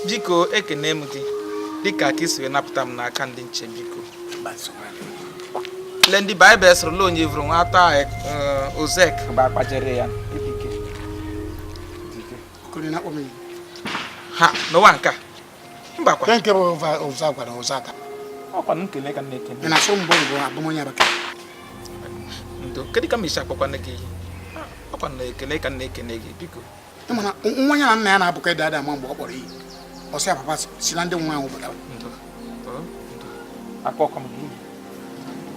Biko, ekene m gị dịka ka i si wee napụta m n'aka ndị nche. Biko, le ndị Baịbụl sịrị la onye vụrụ nwata ozek bụ akpajere ya. Dike. Okoro, na-akpọ m iyi? Ha n'ụwa nke a, mbakwa. Nke bụ ụzọ gwara ụzọ aka. Ọkwa m nkele ka m na-ekene. Ị na-asụ mbụ mbụ abụ m onye Abakaliki. Ndo, kedu ka m esi akpọkwana gị iyi? Ọkwa na ekele ka m na-ekene gị, biko. Ị ma na nwa ya na nna ya na-abụkọ ịda ada ama mgbe ọ kpọrọ iyi, ọ sị ya, "Papa, si na ndị nwe ahụ pụtara." Ndo o, ndo, akpọkwa m gị iyi.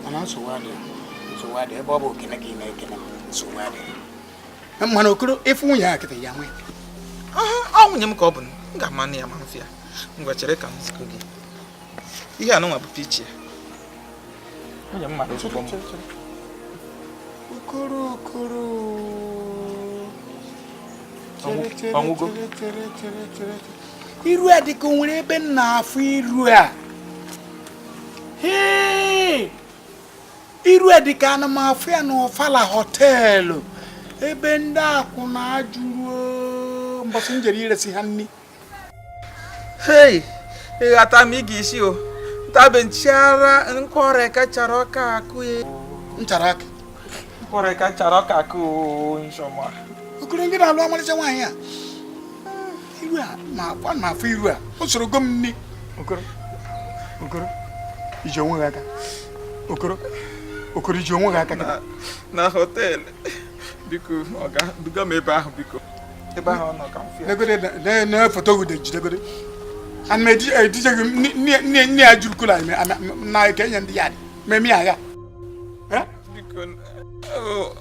Mana nsogbu adịghị, nsogbu adịghị. Ebe ọ bụ okene ka ị na-ekene m, nsogbu adịghị. Mana Okoro, ịfụ nwunye ya kịta, ya nwee. Ọ nwunye m ka ọ bụ, m ga-ama ya ma m fịa. Ngwa, chere ka m zikọ gị ihe anụnwa bụ picture ya. Nwunye m mara ezigbo mma. Okoro, Okoro. Ọnwụgo? Chere, chere, chere, chere, chere. Iru a dịka o nwere ebe m na-afụ iru a. Hee! Iru a dịka ana m afụ ya n'Ọfala Hotel, ebe ndị akwụna juru mbọsị m jere iresi ha nri. Hei, ịghata m, ị ga-esi o ntabe nchiara nkwọrọ ka chara ọka akụ ya. Nchara aka. Nkwọrọ ka chara ọka akụ o nsọma. Okoro, ndị na-alụ ọmalịcha nwaanyị a, iru a ma akwa ma afụ iru a, o soro go m nni. Okoro, Okoro, iji onwe gị aka. Okoro, Okoro, iji onwe gị aka kịta. Na hotel, biko, ọga, duga m ebe ahụ, biko, ebe ahụ ọ nọ ka m fịa. Negode na foto gị jidegode. Ana m edije gị nne nne ya juru kula na eke enye ndị ya dị memi agha. Biko,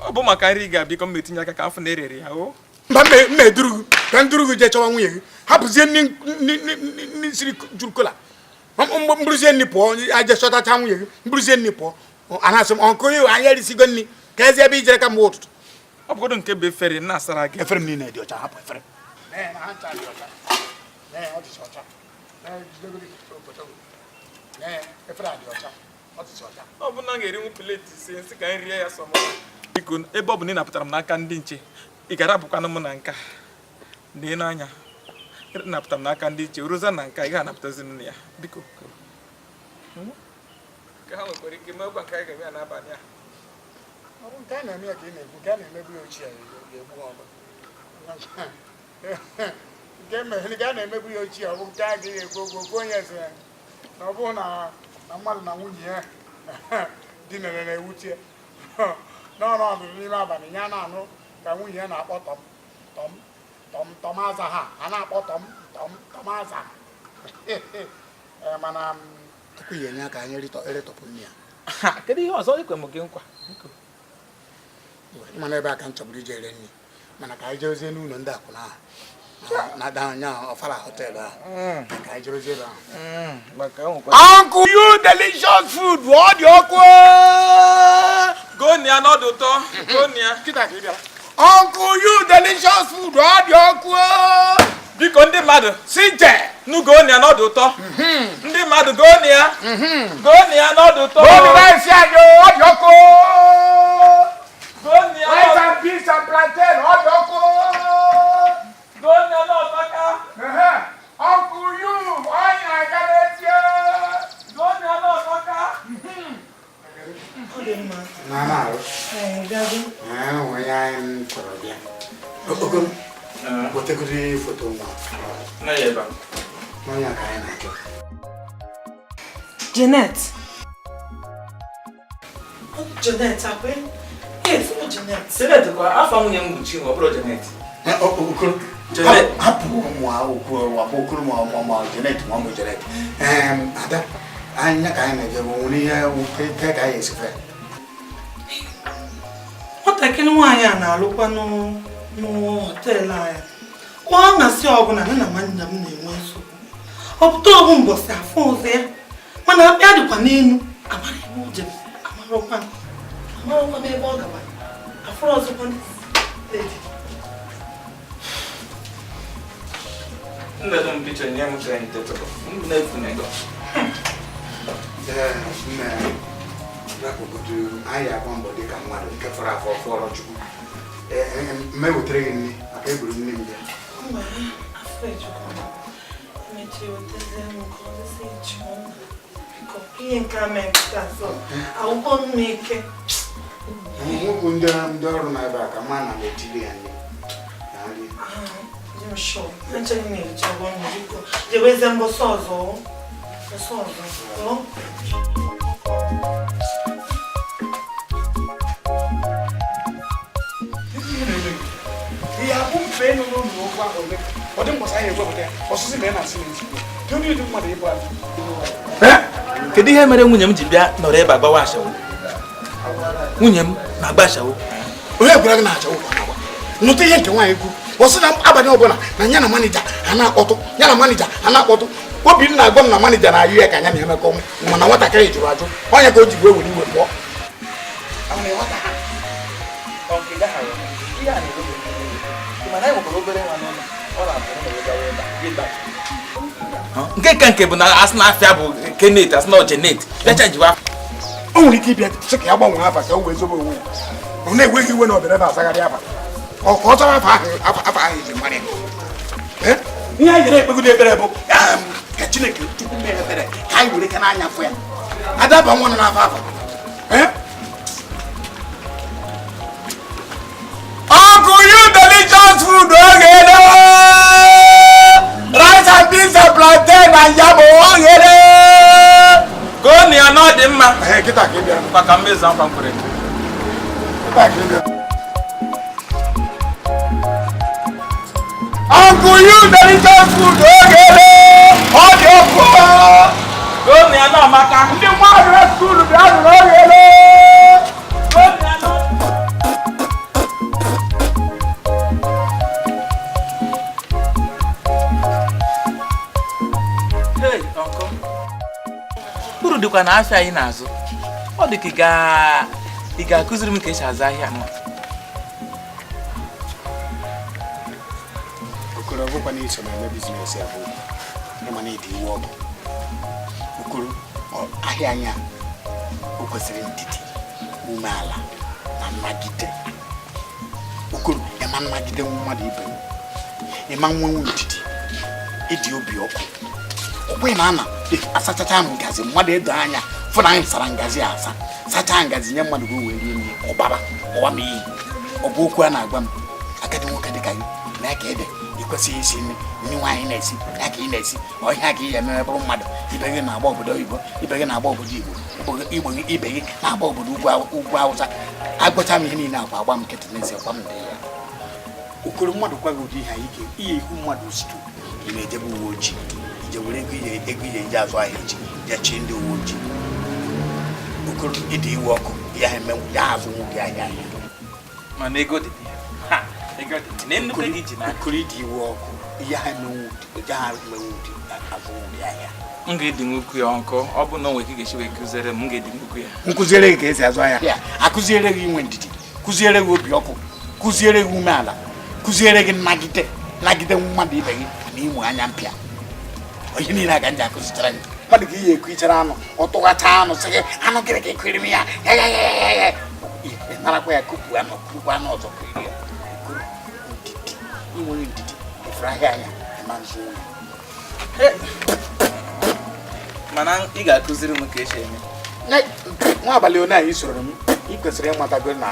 ọ bụ maka nri ga, biko, m etinye aka ka afọ na erere ya o. Mba, mma eduru gị ka m duru gị jee chọwa nwunye gị, hapụzie nni nni siri juru kola, mbụrụzie nni pụọ, aje chọtacha nwunye gị, mbụrụzie nni pụọ, a na-asị m ọnkụ anyị erisigo nni ka ezi ebe ijere ka mgbe ụtụtụ. Ọ bụgodo nke bụ efere na-asara gị. Efere m niile dị ọcha, hapụ efere. Nee, na ha ncha dị ọcha. Nee, ọ dịcha ọcha. Nee, jidegodi foto gị. Nee, efere a dị ọcha, ọ dịcha ọcha. Ọ bụ na m ga-erinwu plate 5 nsị ka m rie ya sọmọ. Biko, ebe ọ bụ na ị napụtara m n'aka ndị nche, ị gara abụkwanụ m na nka lee n'anya. Ị napụtara m n'aka ndị nche roza na nka, ị ga-anapụtazi m na ya, biko. Ka ha nwekwara ike meekwa nke anyị ga-eme ya n'abalị a. Ọ bụ nke a na-eme ya ka ị na-ekwu, nke a na-emebu ya ochie ga-egbu ha ọgụ. Nke a na-emebu ya ochie, ọ bụ nke a gaghị ekwu okwu. Ofu onye sị na ọ bụrụ na mmadụ na nwunye ya dinere na-ewute n'ọnọdụ n'ime abalị, ya na-anụ ka nwunye ya na-akpọ tọm tọm tọm tọm, aza ha a na-akpọ tọm tọm tọm, aza. Ee, mana tupu ya enye aka anyị eretọpụ nne ya. Ha, kedu ihe ọzọ ekwe m gị nkwa, biko? Mana ebe a ka m chọburu ije ere nri, mana ka anyị jerezie n'ụlọ ndị akwụna ahụ na na anya Ọfala Hotel ahụ, ka anyị jerezie ebe ahụ. Maka o nwekwa Uncle, you delicious food, ọ dị ọkụ. Gonia n'ọdụ ụtọ, gonia. Kịta ka ị bịara. Uncle, you delicious food, ọ dị ọkụ. Biko, ndị mmadụ, si je. Nụ, gonia n'ọdụ ụtọ. Ndị mmadụ, gonia, gonia n'ọdụ ụtọ. Bọ́ọ̀lù rice anyị, ọ dị ọkụ. Gonia. Rice and beans and plantain, ọ dị ọkụ. Gonia n'ọtọka. Uncle, you anyị na-aga n'ezie. Gonia n'ọtọka. Ọ dị mma. Na na-arụ. Ee, gago. Ee, onye anyị chọrọ bịa. Okoro, wetegoro foto nwa. Na ya ebe a. N'onye ka anyị na-achọ. Janet. Ọ Janet akwa? Yes, ọ Janet. Janet kwa afọ nwunye m bụ Chinwe, ọ bụrụ Janet. Okoro, Janet. hapụ ụmụ okwu wakpo Okoro, ma Janet ma ọ bụ Janet. Ada, anya ka anyị na-eje bụ nwere ihe ke ka anyị esife. Nwatakịrị nwaanyị a na-alụkwa n'hotel anyị. Kwa aṅasị ọbụla nne na nwanne m na-enwe nsogbu. Ọ pụta ọbụ mbọsị afọ ọzọ ya. Mana akpịa dịkwa n'elu. Amara ebe o jere. Amarọkwa m. Amarọkwa m ebe ọ gaba. Afọrọ ọzọkwa lady. Ndedo m picture nye m ka anyị tetụrụ. M na-efu nego. Ee, nne, rapụgodu anyị agba mbọ dịka mmadụ nke fọrọ afọ fọrọ Chukwu. Ee, mme wetere gị nri maka eburu nne m bịa. Mba, afọ ejukwa m. Jee wetazie m ka ọ dịsị iche ọnụ. Biko, ihe nke a mere taa so akwụkwọ m ike. Nwoke ndị ọrụ na ebe a ka mma na na-etiri ya nri na nri. Dị m sure. Echeghị m erichago nri, biko. Jewezie mbọsị ọzọ. Mbọsị ọzọ. O? Ihe abụ mfe nụrụ ụlọ okwu ahụ ole ọ dị mbọsị anyị ewepụta ya ọsụsị na ya na-asị na ezigbo kedu ụdị mmadụ ịbụ adị. Kedu ihe mere nwunye m ji bịa nọrọ ebe a gbawa ashawo? Nwunye m na-agba ashawo. Onye gwara gị na achawo ka ọ na-agba? Nụta ihe nke nwaanyị kwuru. Ọ sị na abalị ọbụla na ya na manija ha na-akpọtụ, ya na manija ha na-akpọtụ. Obi na-agwa m na manija na-ayụ ya ka ya na emekọ mana nwatakịrị jụrụ ajụ onye ka o ji wee were iwe pụọ. Nke ka nke bụ na asị na afịa bụ Kenneth, asị na Janet bịa chenjiwa. O nwere ike ịbịa sị ka ya gbanwee afa ka o wee zobe onwe ya. Ọ na-enweghị iwe na ọbịara ebe azagharị afa ọ ka ọ chọrọ afa ahụ afa ahụ eji mara ya. Ihe anyị ga na-ekpegodo ekpere bụ ka Chineke Chukwu mee ebere ka anyị were ike n'anya fụ ya adaba nwa nọ n'afa afa. Uncle, you delicious food ogene, rice and beans and plantain and yam ogene. Ka ọ na ya na ọ dị mma. Kịta ka ị bịara. Maka mmezu nkwa m kwere. Kịta ka ị bịara. Uncle, you delicious food ogene, ọ dị ọkụ. Ka ọ na ya na ọmaka. Ndị mmadụ na skuulu bịa nụrụ ogene. Ka ọ na ya na Hey, uncle. Uru dịkwa na afịa anyị na-azụ. Ọ dị ka ị ga-akụziri m ka esi azụ ahịa nwa. Okoro, ọ bụkwa na iso na-eme business ya bụ ịma na ịdị iwe ọkụ. Okoro, ahịa anya o kwesịrị ndidi, umeala na nnagide. Okoro, ịma nnagide mmadụ ibe m, ịma nwenwu ndidi, ịdị obi ọkụ. Ọkwa na ana asachacha m ngazi mmadụ edo anya fụ na anyị sara ngazi asa sachaa ngazi nye mmadụ ka o wee rie nri ọbara ọwa m iyi. Ọ bụ okwu a na-agwa m agadi nwoke dịka gị na ka ede ị kwesịghị isi nri nri nwaanyị na-esi ya ka ị na-esi ọhịa ka ị ga-ememe bụrụ mmadụ. Ibe gị na-agba obodo oyibo, ibe gị na-agba obodo Igbo, Igbo gị ibe gị na-agba obodo ugwu Awụsa. Agwacha m ihe niile akwa agba m nkịtị n'ezie kwa m dị ya. Okoro, mmadụ gwa gị ụdị ihe anyị ga ihe ihu mmadụ situ ị na-ejebe uwe ojii ije were ego ije ego ije eji azụ ahịa echi jee chi ndị uwe ojii. Okoro, ịdị iwe ọkụ ya eme ya azụ nwoke ahịa ahịa. Mana ego dị ya. Ha, ego dị. Na nnukwu ego iji n'aka. Okoro, ịdị iwe ọkụ ya emenwu ụdị ya emenwu ụdị azụ ụdị ahịa. M ga-edi nnukwu ya ọnkụ. Ọ bụ na o nwere ka ị ga-esi wee kụziere m, m ga-edi nnukwu ya. Nkụziere gị ka esi azụ ahịa. Akụziere gị inwe ndidi, kụziere gị obi ọkụ, kụziere gị umeala, kụziere gị nnagide, nnagide mmadụ ibe gị na ịmụ anya mpịa. Ihe niile a ka m ji akụzichara gị. Mmadụ ka ihe ekwichara anụ, ọ tụghacha anụ sị gị anụ gịnị ka ekwiri m ya ya ya ya ya ya. Ị narakwa ya kupu anụ kurukwa anụ ọzọ kwiri ya. Okoro, ndidi, inweghị ndidi efere ahịa anya ịma nzu nwunye. Mana ị ga-akụziri m ka esi eme. Nwa abalị one anyị soro m, ị kwesịrị ịmatago na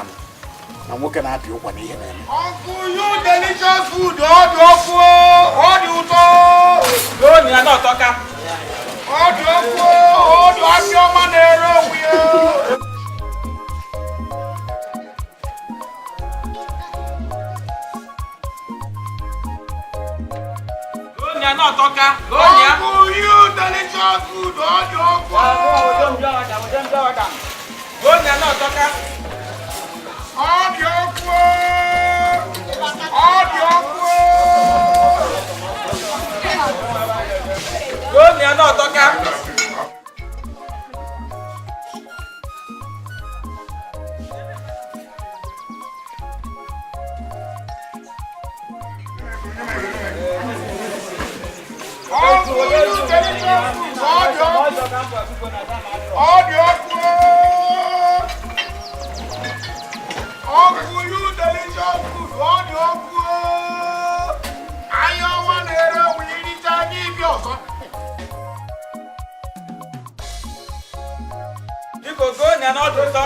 na nwoke na-apị ụkwa na ihe na-eme. Uncle, you delicious food, ọ dị ọkụ, ọ dị ụtọ. Ka ọ na ya na ọtọka. Ọ dị ọkụ, ọ dị afịa ọma na-ere onwe ya. Ka ọ na ya na ọtọka. Ka ọ na ya. Uncle, you delicious food, ọ dị ọkụ. Ka ọ na ya na ọtọka. Ọ dị ọkụ, ọ dị ọkụ. Ka ọ na ya na ọtọka. Uncle, you delicious food, ọ dị ọkụ. Ọ dị ọkụ. Uncle, you delicious food, ọ dị ọkụ. Ahịa ọma na-ere onwe ya, iricha gị ịbịa ọzọ. Uncle, go na n'ọdụ ụtọ.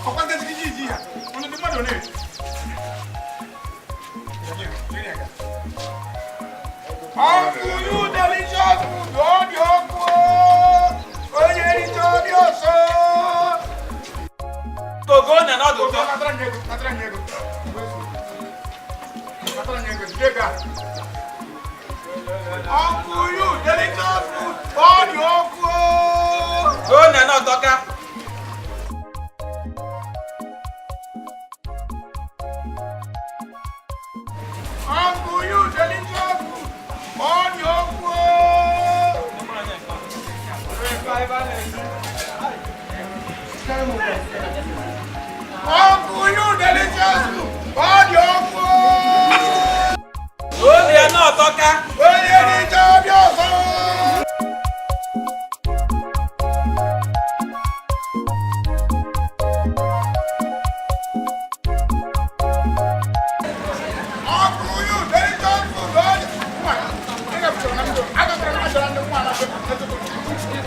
Ọkwa ndị ji ji ya. Unu ndị mmadụ na-eri. Uncle, you delicious food, ọ dị ọkụ. Onye richa obi ọsọ. Uncle, go na n'ọdụ ụtọ. Natara m ego, natara m ego. Natara m ego, jide ego a. Uncle, you delicious food, ọ dị ọkụ. Go na n'ọdụ ka. Uncle, you delicious food, ọ dị ọkụ. Uncle, you delicious food, ọ dị ọkụ. Go na n'ọdụ ka. Onye richa obi ọsọ. Uncle, you delicious food, ọ dị nwa. Ị ga-abụchara na ndụ. Agakọrọ m achọrọ ndị nwa na ndụ.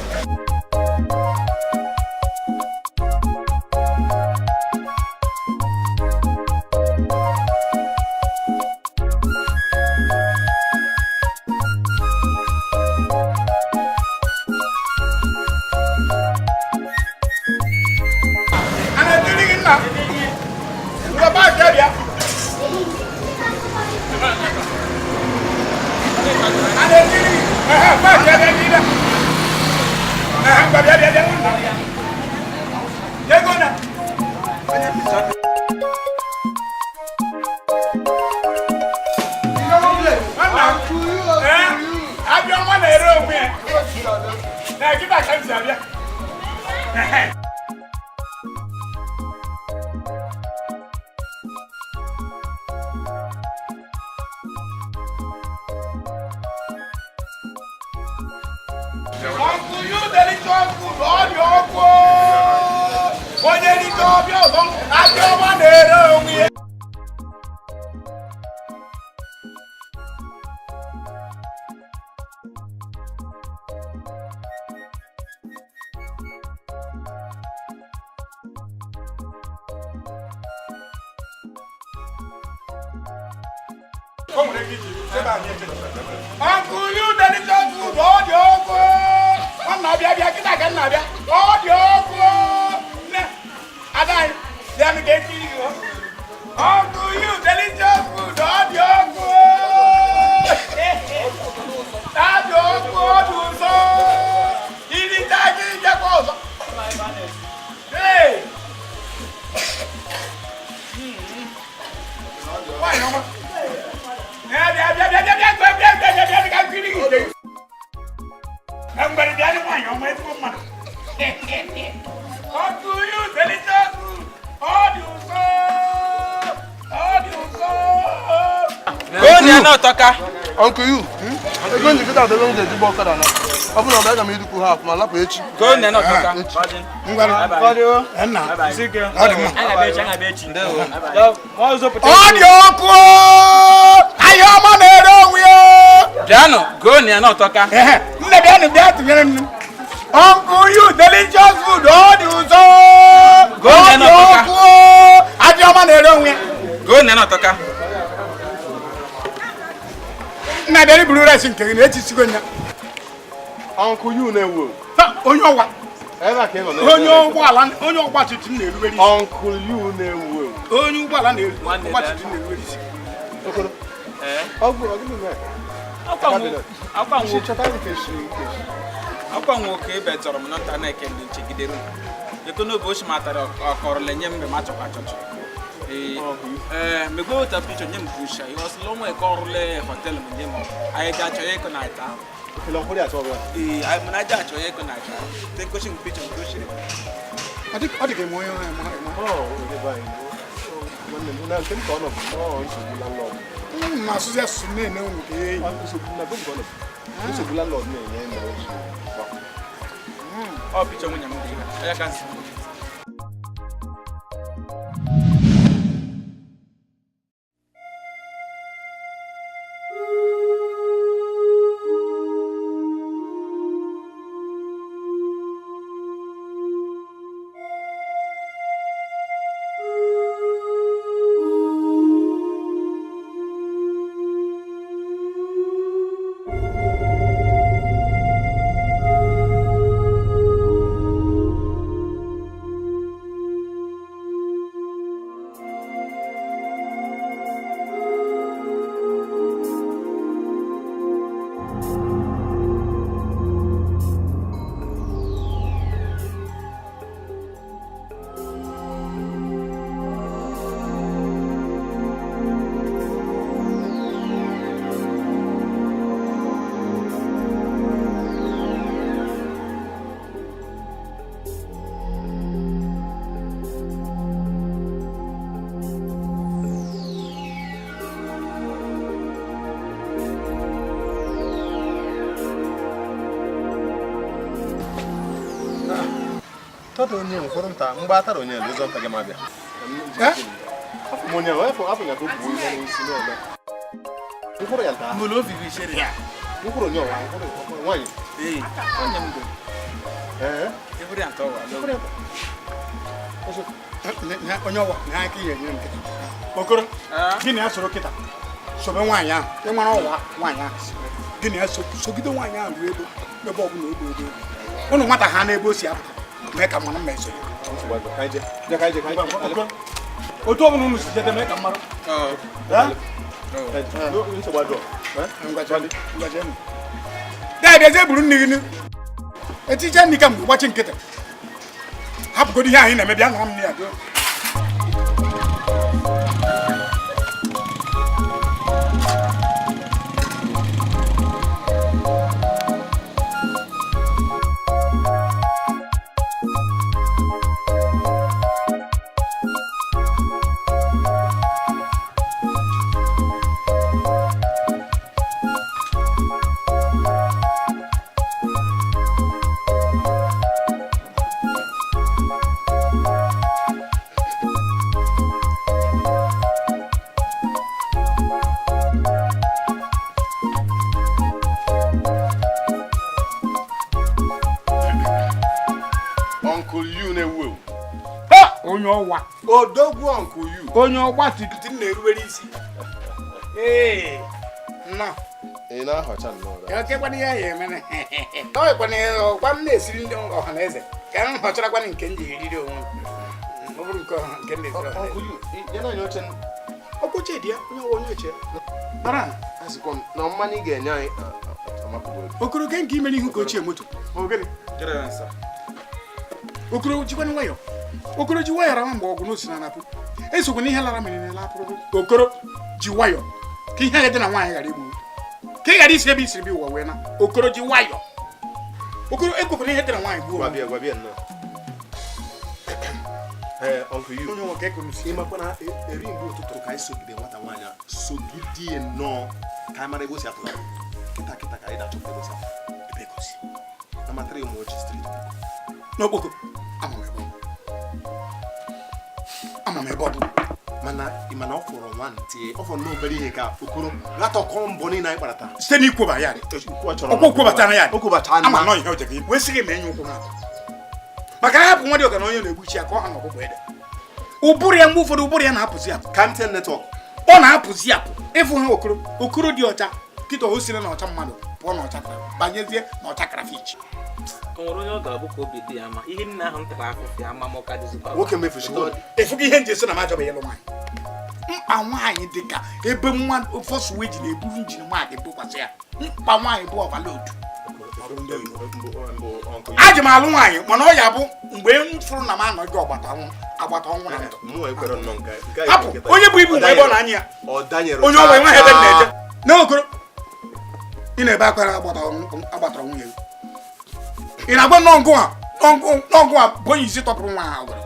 A na-etiri gị nna. Ngwa paakị bịa. A na-etiri gị. Ehe, paakị bịa n'ile. Ehe, ngwa bịa bịa bịa nna. Ego na. Nwanna, ee, abịa nwa na-ere onwe ya. Na kịta ka m si abịa. Ehe. Uncle, you delicious food, ọ dị ọkụ. Onye richa ọbịa ọzọ, abịa ọma na-ere onwe ya. O nwere ike iji sebe anyị eche. Uncle, you delicious food, ọ dị ọkụ. Nwanna abịa bịa kịta ka nna abịa. Ọ dị ọkụ. Nne, ada anyị, bịa nụ ka ekiri gị. Uncle, you delicious food, ọ dị ọkụ. Ọ dị ọkụ, ọ dị ụzọ. Iricha gị bịakwa ọzọ. Ee. Nwaanyị ọma. Bịa bịa bịa bịa bịa bịa bịa bịa bịa bịa ka nkiri gị. Ngwere bịa nwaanyị ọma ezigbo mmadụ. Uncle, you delicious food, ọ dị ụsọ. Ọ dị ụsọ. Go na n'ọdụ ka. Uncle, you. Ego njikọta adọrọ m ga-eji gba ọkada na. Ọ bụrụ na ọ bụ aga m irikwu ha ma lapụ echi. Go na n'ọdụ ka. Ngwere. Nna, ọ dị mma. Ọ Ọ dị ọkụ. Ahịa ọma na-ere onwe ya. Bịanụ, go na n'ọdụ ka. Ehe, nne bịanụ bịa tụnyere m. Uncle, you delicious food, ọ dị ụsọ. Go Ọ na dị n'ọdụ ka. ọkụ. Ahịa ọma na-ere onwe ya. Go na n'ọdụ ka. Nna bịa buru rice nke gị na echisigo nya. Uncle, you na-ewu ewu. Ha, onye ọwa, Ebe a ka ị nọ na-ere onye ere. ụgbọala, onye ọgba tum tum na-erubere isi. Uncle, you na-ewu ewu. Onye ụgbọala na-eru Nwanne ọgba tum tum na-erubere isi. Okoro. Ọ bụ ọ gịnị mere? Akwa Isi nwoke chọta dị ka esi ka esi. akwa nwoke ebe chọrọ m nọta na-eke ndị nchegidere m. Eko n'oge oshi matara ọkọrọla nye m mgbe m achọkwa achọchọ. Ee, ee, megbe weta picture nye m pusha. Ihe ọsịla onwe ka ọrụle hotel m nye m. Anyị ga-achọ ya ịkọ na ata. Ele ọhụrụ ya achọ ọbụla. Ee, anyị mana aja achọ ya ịkọ na ata. Te nkoshi m picture nke oshiri. Ọ dị ka eme onye ọrụ eme eme. Ọ onye be anyị. Nwanne m na nke m ka ọ nọ bụ ọ nsogbu landlord. M na-asụzi asụsụ na-ene unu ka eyi. Ọ nsogbu na be m ka ọ nọ bụ. Nsogbu landlord na-enye mere o ji gbapụ. Ọ picture nwunye m dị ihe. Ya ka nsị. Ụfọdụ onye ụfọdụ nta mgbe atara onye ụzọ nta gị ma bịa. Afọ m onye afọ afọ ya ka o bu ihe n'isi na-eme. Nkwụrụ ya nta. Mbụlụ obi bụ ichere ya. Nkwụrụ onye ọwa nkwụrụ nwaanyị. Ee, onye m bụ. Ee. Eburu ya nta ọwa. Nkwụrụ ya nta. Onye ọwa na aka ihe nyere m kịta. Okoro, gị na ya soro kịta. Sobe nwaanyị ahụ, ị mara ọwa nwaanyị ahụ. Gị na ya sogide nwaanyị ahụ ruo ebe ebe ọbụla ebe ebe. Ụnụ nwata ha n'ebe o si apụta. Mee ka mmanụ mma esonye. Otu ọbụla unu si jede mee ka mmarụ. Dee buru nne gị etiche nne ka mgbe gbachi nkịtị. Hapụgodo ihe anyị na-eme bịa nọrọ m na ya. Onye ọwa odogwu Uncle you onye ọgba tikiti na-erubere isi. Ee, nnọọ. Ị na-ahọcha nnọọ. Okekwana ihe ya emere. Ọ ekwana ọgwa m na-esiri ndị ọha na eze ka m họcharakwana nke m ji eriri onwe m. Ọ bụrụ nke ọha nke m na-esiri ọha. Uncle you, ya na oche. Ọkwa oche dị ya, onye ọwa onye oche. Mara asịkwa m na mmanya ị ga-enye anyị amapụgo. Okoro ke nke imere ihu ka ochie moto. Ogene. Okoro jikwana nwayọ. Okoro ji nwayọ rawa mgbe ọgụ n'osi na anapụ. Esokwa n'ihe lara mere na lapụrụ. Okoro ji nwayọ ka ihe dị na nwaanyị ghara igbu. Ka ị ghara isi ebe isiri bịa ụwa wee na. Okoro ji nwayọ. Okoro ekwekwana ihe dị na nwaanyị gbuo. Gwabịa gwabịa nnọọ. Ee, Uncle you. Onye nwoke ekuru si. Ịmakwa na eri mgbe ụtụtụ ka anyị sogide nwata nwaanyị a sogide nnọọ ka anyị mara ebe o si apụta. Kịta kịta ka anyị na-achọpụta ebe o si apụta. Ebe ka o si. Na matara ụmụ ochi street. N'okpoko. Ama m ebe ọ bụ. Ama m ebe ọ bụ. Mana ị mana ọ fọrọ nwantị ọ fọrọ n'obere ihe ka Okoro latọkọ mbọ niile anyị kpara taa. Site n'ikwuba ya ọkwa okwubatara ya ama nọ ihe o jere wee sị gị ma enye ụkwụ n'akụ. Maka ahapụ nwa dị ọga na onye na-egbuchi ya ka ọ ha n'ọgbụgbọ ede. Ụbụrụ ya mgbe ụfọdụ ụbụrụ ya na-apụzi apụ. Kamten netwọk. Ọ na-apụzi apụ. Ịfụ ha Okoro Okoro dị ọcha kịta o siri na ọcha mmadụ pụọ na ọcha banyezie na ọcha krafish. Ka nwere onye ọ ga-abụ ka obi dị ya mma ihe nne ahụ m tara afụfụ ya ama m ụka dịzikwa. Nwoke mefuchiwo. Efugo ihe nje so na m achọbeghị ịlụ nwaanyị. Mkpa nwaanyị dị ka ebe nwa fọsụwe ji na-eburu njin nwaanyị bukwasị ya. Mkpa nwaanyị bụ ọvalodu. Aji m alụ nwaanyị mana ọ ya bụ mgbe m fụrụ na m anọghị agbata ọnwụ na ndụ. Hapụ onye bụ ibu nwe ebe ọ na-anya ya. Onye ọwa enweghị ebe m na-eje. Na Okoro ị na-ebe akwara agbatara nwunye gị. Ị na-agwa nọngụ a bụ onye isi tọpụrụ nwa ha ọgọdọ.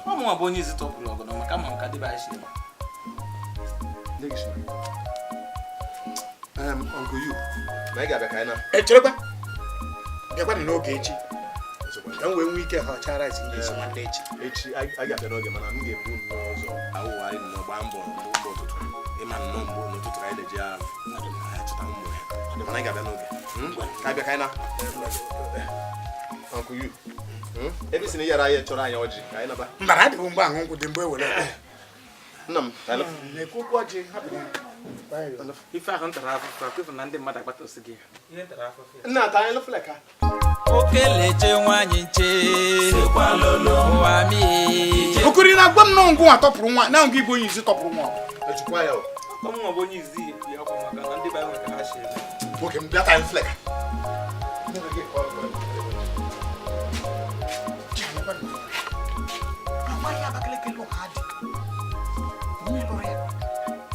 Ọ mụnwa bụ onye isi tọpụrụ ọgọdọ maka ama m ka dịba anyị si eme. Uncle you, na ị ga-abịa ka anyị na. Echerekwa bịakwanụ n'oge echi ka m wee nwee ike họchara isi ndị esi nwanne echi. Echi a ga-abịa n'oge mana m ga-ebu nnọọ ọzọ awụgharị nnọọ gbaa mbọ mgbe ụtụtụ ịma nnọọ mgbe n'ụtụtụ ka anyị na-eji achọta ụmụ ya mana anyị ga-abịa n'oge. Ka abịa ka anyị na. Uncle you, ebe si na yara anyị chọrọ anyị ọjị ka anyị naba. Mba na adịghị mgbe ahụ nkwụ dị mgbe ewere. Nna m, na-ekwu okwu ọjị hapụ ya. Ife ahụ ntara afụfụ akwụfụ na ndị mmadụ agbata osi gị. Ihe ntara afụfụ. Nna ata anyị lụfụla ka. Okeleche nwaanyị nche. Ụwa mi. Okoro na-agwa m nọngụ a tọpụrụ nwa na ngụ igwe onye isi tọpụrụ nwa. Ejikwa ya o. Ọ mụnwa bụ onye izi ya ọkwa maka na ndị be anyị ka ha si eme. Nwoke m bịa ta anyị lụfụla ka. Nwaanyị Abakaliki lụ ha dị. Onye lụrụ ya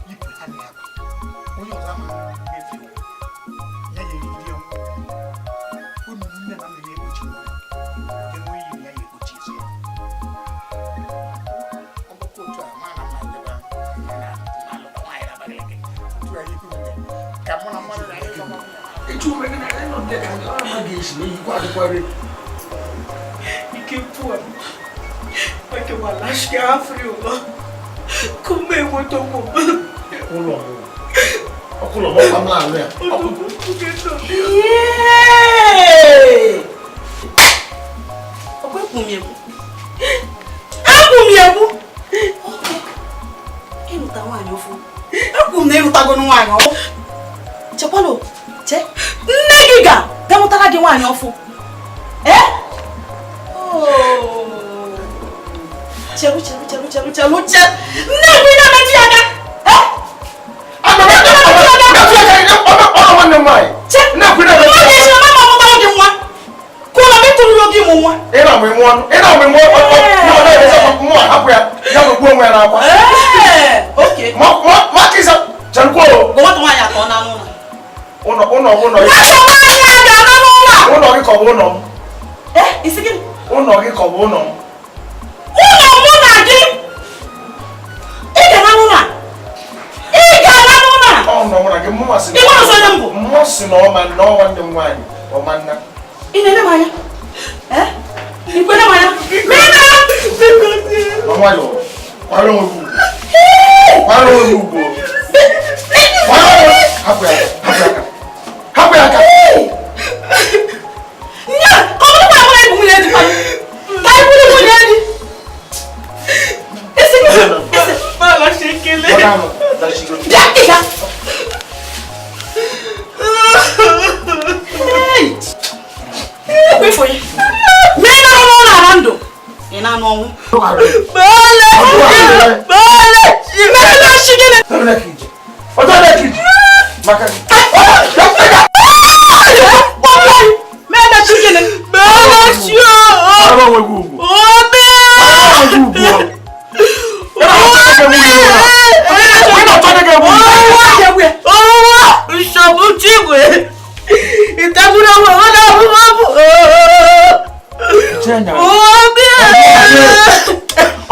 yipụ ha na ya. Onye ọzọ ama efi ụwa. Ya ya erigide ya nwa. Unu nne na nna ya ekpuchi nwa. Enwe iyi ya ya ekpuchi isi ya. Ọ bụkwa otu a ma na mma ebe a na alụta nwaanyị na Abakaliki. Otu a ikwu nne ka mụ na mmadụ na ịlụ nwa. Echu Nne gị ga-amụtara gị nwaanyị ọfụ. Ee? Cheru cheru cheru cheru cheru cheru. Nne gị na-emetụ ya aka. Ee? Nne gị nwa. Ka ụlọ metụrụ gị mụ nwa. Ee, okay. Gwa nwata nwaanyị atọ n'anụ ụlọ. Ụlọ Nwata nwaanyị a ga-ana n'ụlọ a. Ụlọ gị ka ọ bụ ụlọ m. Ee, isi gịnị? Ụlọ gị ka ọ bụ ụlọ m. Ụlọ mụ na gị. Ị ga-ana n'ụlọ a. Ị ga-ana n'ụlọ a. Ọ nọ mụ na gị, mụnwa sị na Ị nwere ọzọ onye m bụ? Mmụọ sị na ọma na ọ nwanne m nwaanyị ọma nna. Ị na-ele m anya? Ee? Ị kwere m anya? Mena! Ma nwayọọ, kwara onwe gị ugwu. Kwara onwe gị ugwu. Kwara onwe gị. Hapụ ya aka, hapụ ya aka. Hapụ ya aka. Nya, ka ọ bụrụkwa na mụ na nwunye di kwanụ. Ka anyị bụrụ nwunye di. Isi gị, isi. Ọ na-anọ, dachigo. Bịa, ị ga. Hey! Ekwe ifo ya. Mee na ọnwụ na ala ndụ. Ị na-anụ ọnwụ. Bale! Bale! Mee na chi gịnị? Maka Mee na chi gịnị? Mee na chi o! kwara onwe gị ugwu. Obi! Kwara onwe gị ugwu. Ị na-achọ onye ga-egbu gị. Ọwọ́ nsogbu Chigwe ìtẹ́kùrẹ́ wọn náà fún bọ́ọ̀bù. Obi!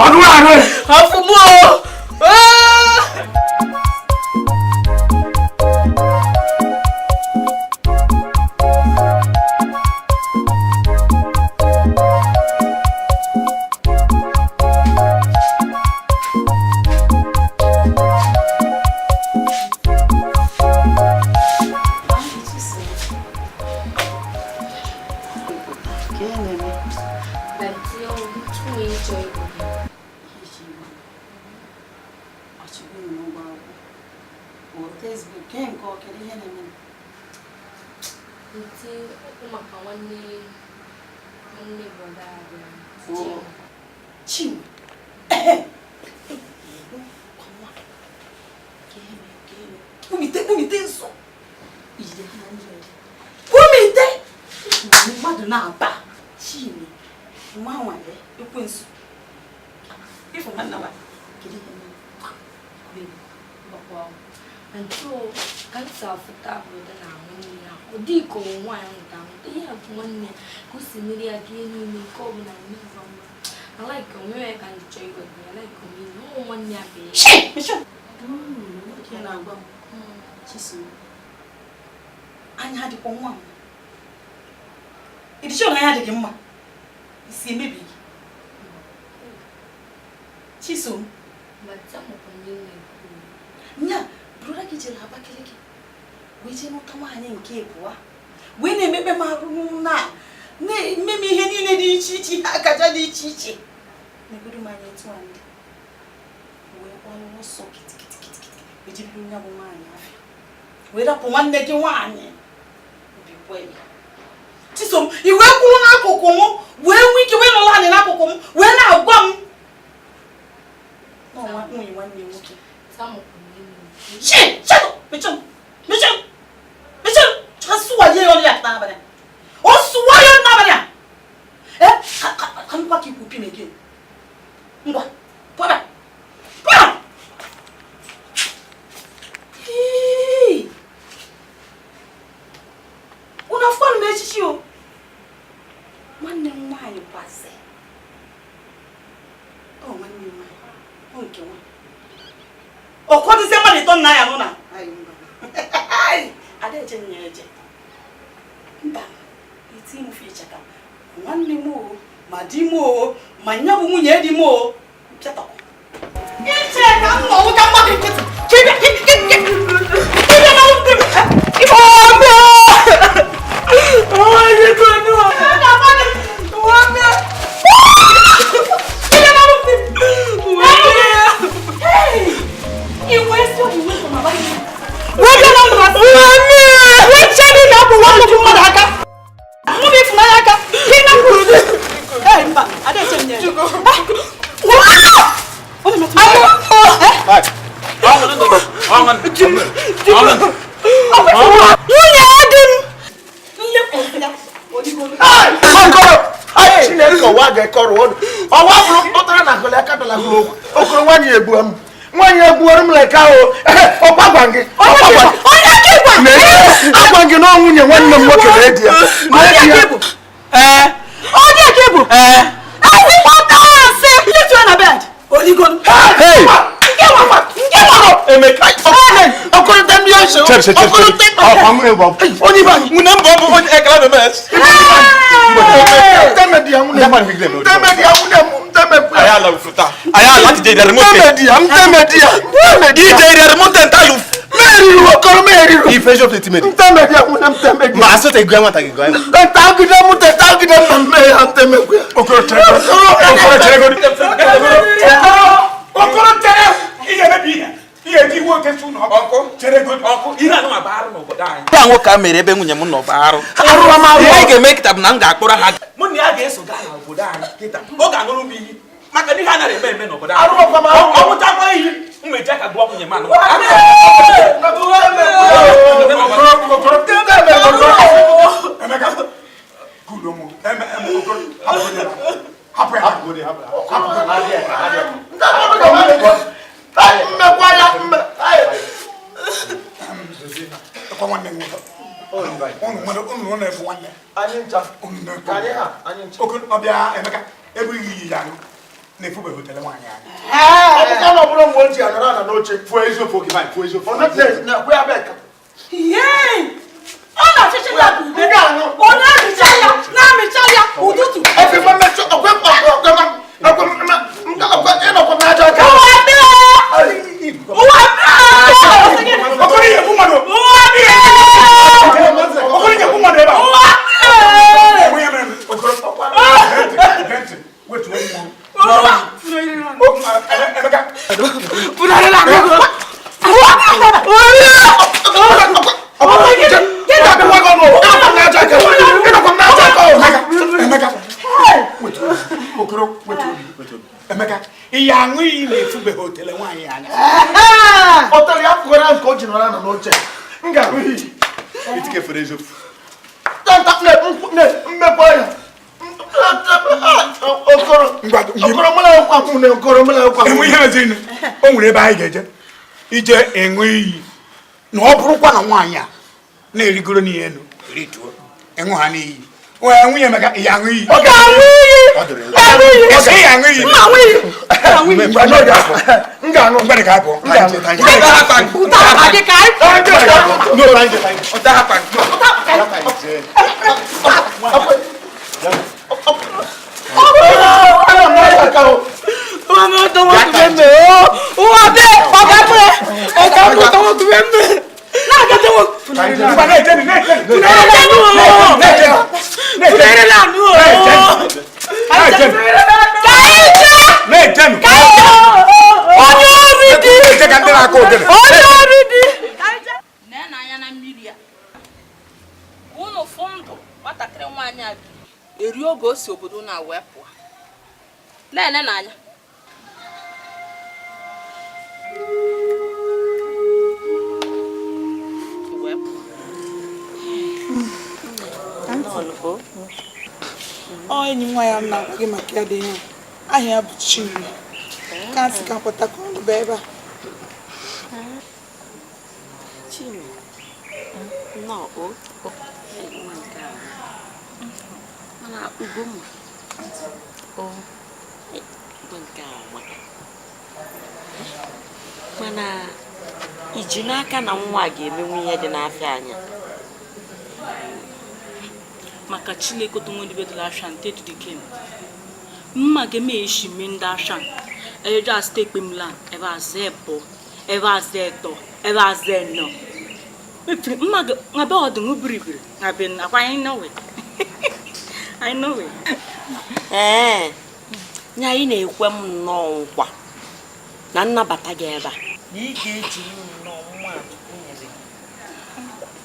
Ọdún àárẹ̀. Àfùmọ́ o! Kumite! Mmadụ na-aba Chime nwa nwale ekwensu ifo nwanna wa kedu ihe mere? Shi! Mechie! Na-agwa m Chisom, anya adịkwa nwa m. Ịdị sure na anya dị gị mma? Isi emebi gị. Chisom, nya brọda gị jere Abakaliki wee jee nụta nwaanyị nke ịbụa wee na-emekpe m arụ na na-eme m ihe niile dị iche iche, ihe akaja dị iche iche. Negodu m anya etu a ndị wee gbaa ọsọ kitikitikiti wee jebiri nya bụ nwaanyị afịa wee rapụ nwanne gị nwaanyị obi kwee ya. Chisom, i wee kwuru n'akụkụ m wee nwee ike wee nọrọ anị n'akụkụ m wee na-agwa m na ọnwa nwunye nwanne nwoke. Shi! Shut up! Mechie! Mechie! Mechie! Ka sụwaye ya ọnụ ya n'abalị a. Ọ sụwa ya ọnụ n'abalị a. Eh, ka m gwa ka ikwu pim again. Ngwa, pụọ ebe a. Pụọ! Hii! Unu afụkwanụ m echichi o. Nwanne m nwaanyị kwazi. Ọ nwanne m nwaanyị. Ọ nke nwa. Ọkọdịzie mmadụ ịtọ nna ya nụ na. Ada eje nya eje. Mba, iti m fi ịchaka. Nwanne m o, Ma di m o, ma nya bụ nwunye di m o. Mpịatọkọ. Iche ka m nọwụ ka mmadụ nkịtị. Ka ị bịa ị bịa na ndị m. Ọwa bụrụ kpọtara na akụlị aka dọla okoro nwaanyị egbuo m nwaanyị egbuoro m leka o ọkwa gwa gị agwa gị na nwunye nwanne m nwoke na-edi ya onye ka bụ ezigbo asị letuo na bed oligolu A nwoke a mere ebe nwunye m nọ bụ arụ ihe anyị ga-eme kịta bụ na m ga-akpọrọ ha mụ na ya ga-eso gaa n'obodo anyị kịta ọ ga-aṅụrụ m iyi maka na ihe anaghị eme eme n'obodo anyị ọ mụtakwa iyi m eji aka gbuo nwunye m anụ. Ọ na-achịchị ya bụ ube. Ọ na-amịcha ya, na-amịcha ya ụtụtụ. Emeka, ihe aṅụ iyi na-efubeghị otele nwaanyị anya. Otele ya fugara nke o ji nọrọ nọ n'oche. M ga-aṅụ iyi. Mmekwa ya. Okoro. Okoro mụ na nkwa. Enwe ihe meziri o nwere ebe anyị ga-eje ije ịṅụ iyi na ọ bụrụkwa na nwaanyị a na-erigoro n'ihe elu rituo ịṅụ ha n'iyi. Nwunye Emeka, ihe aṅụ iyi. Ị aṅụ iyi. M ga-aṅụ. Mgbede ka apụ. Unu fụ ndụ nwatakịrị nwaanyị a eri oge o si obodo na wee pụọ na-ene n'anya. Ọ enyi m nwaanyị m na-agwa gị maka ya dị ihe aha ya bụ Chinwe ka nsị ka mkpọta ka ọ nọba ebe a. Chinwe nnọọ o nwa nke a mana Ugomma o nwa nke a amaka mana iji n'aka na nwa ga-emenwu ihe dị n'afịa anya maka Chineke otu nwe dibedela afịa nte dịdị kem Mma ga eme eshi mi nda shan. Ejo asite ekpemla ebe aze bo, ebe aze eto, ebe aze no. Mepiri mma ga ngabe ọdụ biribiri ngabe akwa anyị know it. I know it. Ee, nya ị na-ekwe m nnọọ nkwa na nnabata gị ebe a. Na ị ga-eji m nnọọ mma Chukwu nyere gị.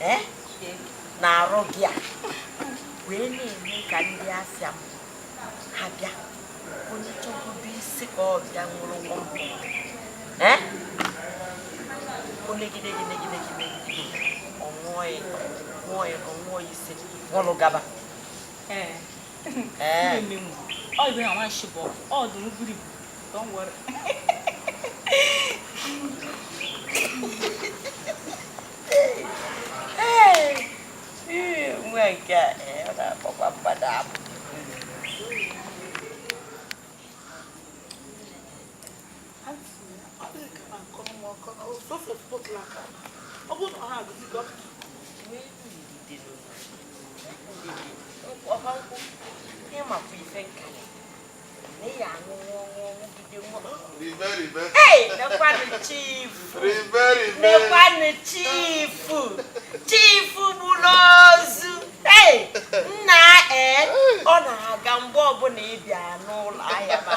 Ee? Na arụ gị a wee na-eme ka ndị asịa m ha bịa onye chọgodo isi ka ọ bịa nwụrụ nwa mbụ. Ee? O megide gị megide gị megide gị ọ ṅụọ ya ịtọ ṅụọ ya ịtọ ṅụọ ya ise nwụrụ gaba. Ee. Ee. Ọ ibe na nwa shi bụ ọdụ biribiri. Don't worry. Ee, nwa nke a ọ na-akpọkwa mmadụ abụ. Ịmakwa ife nkali na ị ya aṅụ ṅụọ ṅụọ ṅụgide ṅụọ. Ribe, ribe. Hey, nekwanụ chifu. Ribe, ribe. Nekwanụ chifu. Chifu gburu ozu. Hey, nna ee, ọ na-aga mgbe ọbụla ị bịa n'ụlọ ahịa ma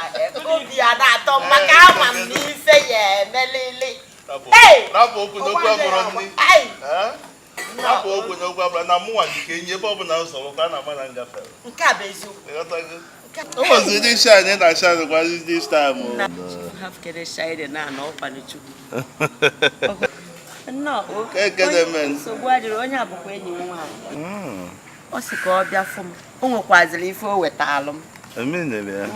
obi ya na-atọ m maka ama m na ife ya emelili. Hey! Rapụ okwu n'okwu abụrụ nni. Hey! Rapụ okwu n'okwu abụrụ na mụnwa dị ka enyi ebe ọbụla nsọrọ ka a na-ama na ngafere. Nke a bụ eziokwu. Ịghọtago? O nwezi ndị shine na shine kwazi this time o. Hapụkere shine na na ọkwanụ Chukwu. Nnọọ o. Keke men. Nsogbu adịrị, onye a bụkwa enyi m nwaanyị. Ọ sị ka ọ bịa fụ m. O nwekwazịrị ife o wetalụ m. Emenere ya.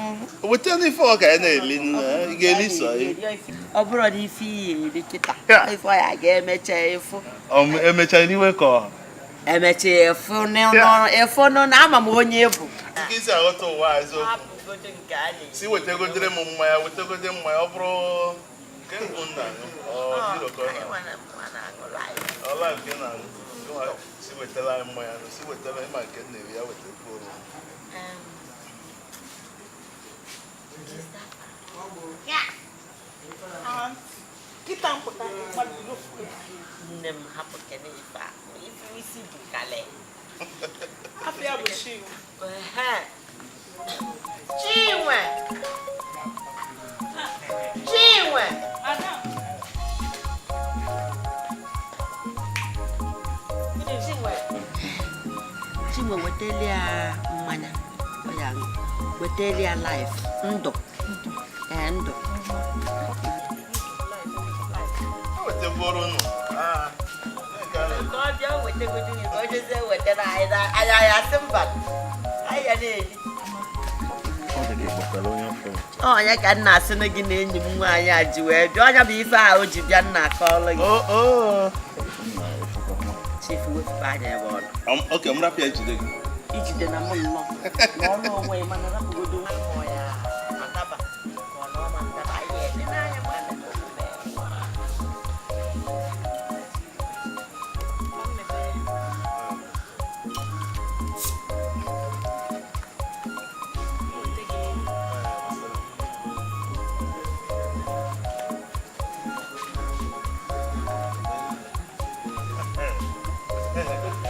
Weta n'ife ọ ka anyị na-eli nna, ị ga-eli sọ ya. Ọ bụrụ na ife iyi eri kịta, ife ọ ya ga-emecha efu. Emecha eriwe ka ọ. Emecha efu efu nụ na ama m onye bụ. Ka isi aghọta ụwa a eziokwu. Hapụgodo nke a na-eri. Si wetegodere m mmanya, wetegode mmanya, ọ bụrụ nke mbụ m na-aṅụ, ọ hero ka ọ na-aṅụ. Ọ life ka ị na-aṅụ. Si wetara anyị mmanya, si wetara ịma nke m na-eri, ya wetakwuo m. Nne m hapụ kene ife a, ife isi bụ kalị. Afọ ya bụ Chinwe. Chinwe! Chinwe! Chinwe! Chinwe weteli ya mmanya, ọ ya aṅụ. Weteli ya life, ndụ. Ee, ndụ. Wetekwuoro unu. Ka ọ bịa wetegodu gị ka ọ jezie wetara anyị na anya ya sị mba. Anyị ya na-eri. Onye ka nna asị na gị na enyi m nwaanyị a ji wee bịa, onye bụ ife a o ji bịa nna akọọlụ gị. Chifu wepụ anya ebe ọ nọ. Ok, m rapụ ya jide gị. Ijide na mụ nnọọ. Na ọrụ onwe ya mana rapụgodo nwa ya adaba ka ọ nọ ma ndaba anyị ede n'anya ma na omume.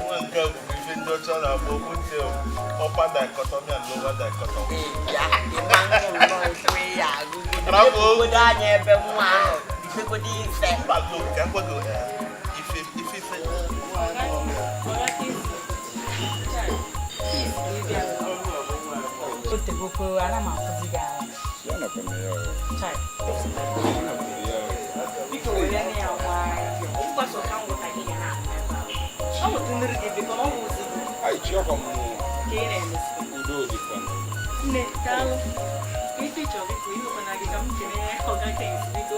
Nwa nke a bụ ife ndị ọcha na-akpọ okwu upper dichotomy and lower dichotomy. Ya, ịma ṅụ nnọọ ekwe ya agụgodo. Obodo anya ebe nwa ahụ bitegodo ife. Mba, look, ka m gwa gị, ife ife ife. Otegokwe ana m afụzi gị anya. Chai. Biko were ya nwayọọ. Ọ bụkwa sọ ka m gwụta gị ga na-ahụ ebe ahụ. Ọ nweta mmiri gị biko na ọ bụ ozi gị. Ai, chiọkwa m. Ka ị na-emesi. Udo dịkwa. Nne, daalụ. Ife ị chọrọ biko imekwana gị ka m kene ọga Kings biko.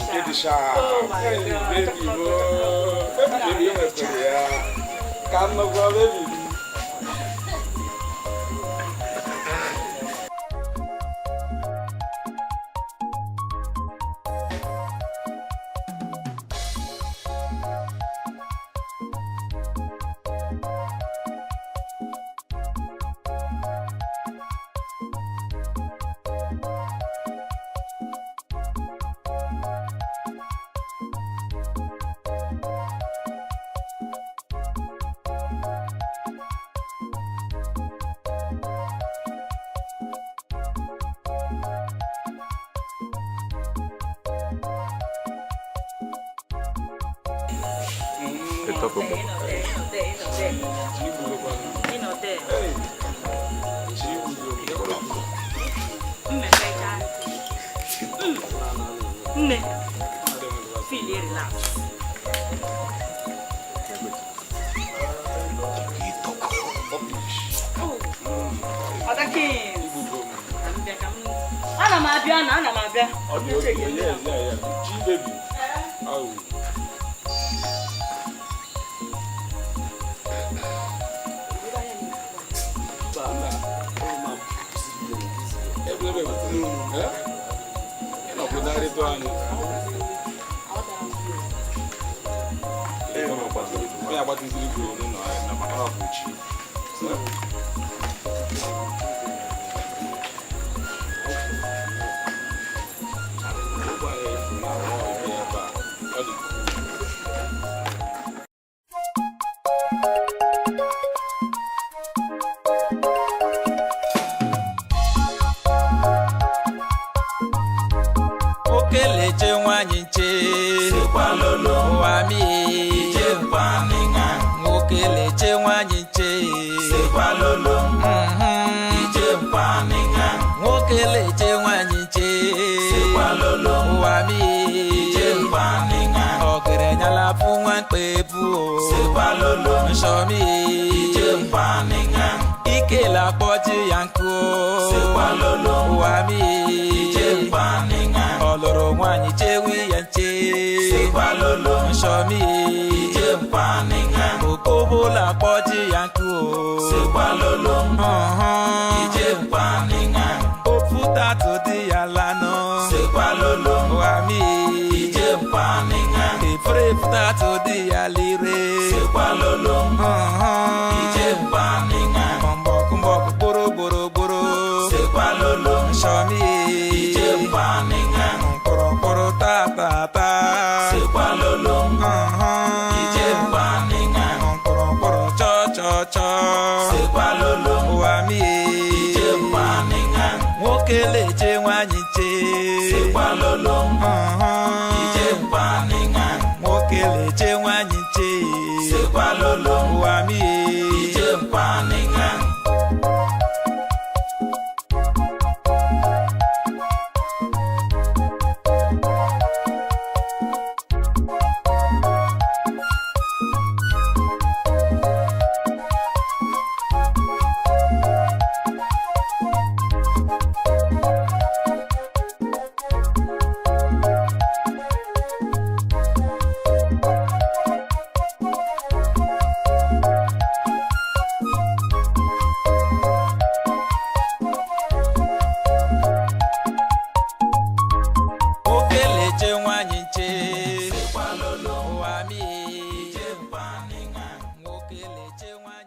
Nke dị shaa. Oh my Hey, God. baby, oh. Baby, baby, enwekwara ya. Ka m nọkwa, baby. Nne, feel relax. Oga Kings. Ana m abịa na ana m abịa. Chi baby. Oh. Okeleche nwanyị nche ụwa mi nwoke nwanyị nche nwoke leche nwanyị nche ụwa mi ọgịrịnyala fụ nwa mkpebu nsọmi ike lakpọji ya nkụ ụwa mi ọlụrụ nwanyị chewi ya nche nsọmi okobola kpọji ya nkụ ofu tatu dị ya lanụ ụwa mi efere tatu dị ya lire mbọkụ gboro gboro gboro nsọmi mkpụrụ mkpụrụ ta ta ta mkpụrụ mkpụrụ chọ chọ chọ ụwa mi nwoke leche nwanyị nche nwoke leche nwanyị nche ụwa mi ụwa mi nwoke leche nwanyị.